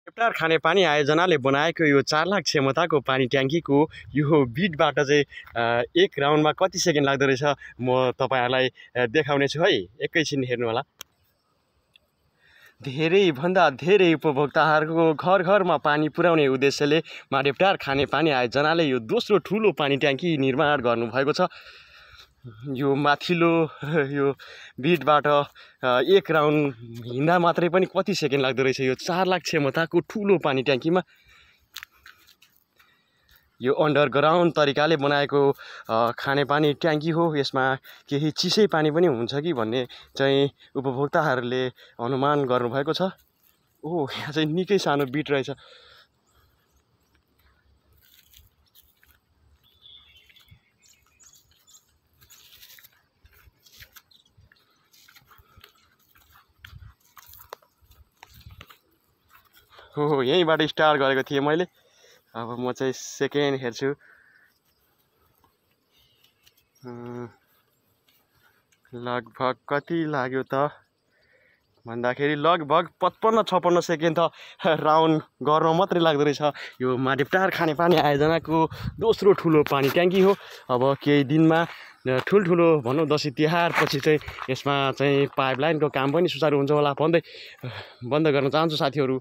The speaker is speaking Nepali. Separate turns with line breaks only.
हेक्टर खानेपानी आयोजनाले बनाएको यो 4 लाख क्षमताको पानी ट्याङ्कीको यो बिटबाट चाहिँ एक राउन्डमा कति सेकेन्ड लाग्दो रहेछ म तपाईँहरूलाई देखाउनेछु है। एकैछिन हेर्नु होला। धेरैभन्दा धेरै उपभोक्ताहरूको घर घरमा पानी पुर्याउने उद्देश्यले माडेपटार खानेपानी आयोजनाले यो दोस्रो ठुलो पानी ट्याङ्की निर्माण गर्नुभएको छ। यो माथिल्लो यो बिटबाट एक राउन्ड हिँड्दा मात्रै पनि कति सेकेन्ड लाग्दो रहेछ। यो 4 लाख क्षमताको ठुलो पानी ट्याङ्कीमा यो अन्डरग्राउन्ड तरिकाले बनाएको खानेपानी ट्याङ्की हो। यसमा केही चिसै पानी पनि हुन्छ कि भन्ने चाहिँ उपभोक्ताहरूले अनुमान गर्नुभएको छ। ओह, यहाँ चाहिँ निकै सानो बिट रहेछ। हो, यहीँबाट स्टार्ट गरेको थिएँ मैले। अब म चाहिँ सेकेन्ड हेर्छु। लगभग कति लाग्यो त भन्दाखेरि लगभग 55-56 सेकेन्ड त राउन्ड गर्न मात्रै लाग्दो रहेछ। यो माडेपटार खानेपानी आयोजनाको दोस्रो ठुलो पानी ट्याङ्की हो। अब केही दिनमा ठुल्ठुलो भनौँ दसैँ तिहार पछि चाहिँ यसमा चाहिँ पाइपलाइनको काम पनि सुचारू हुन्छ होला भन्दै बन्द गर्न चाहन्छु साथीहरू।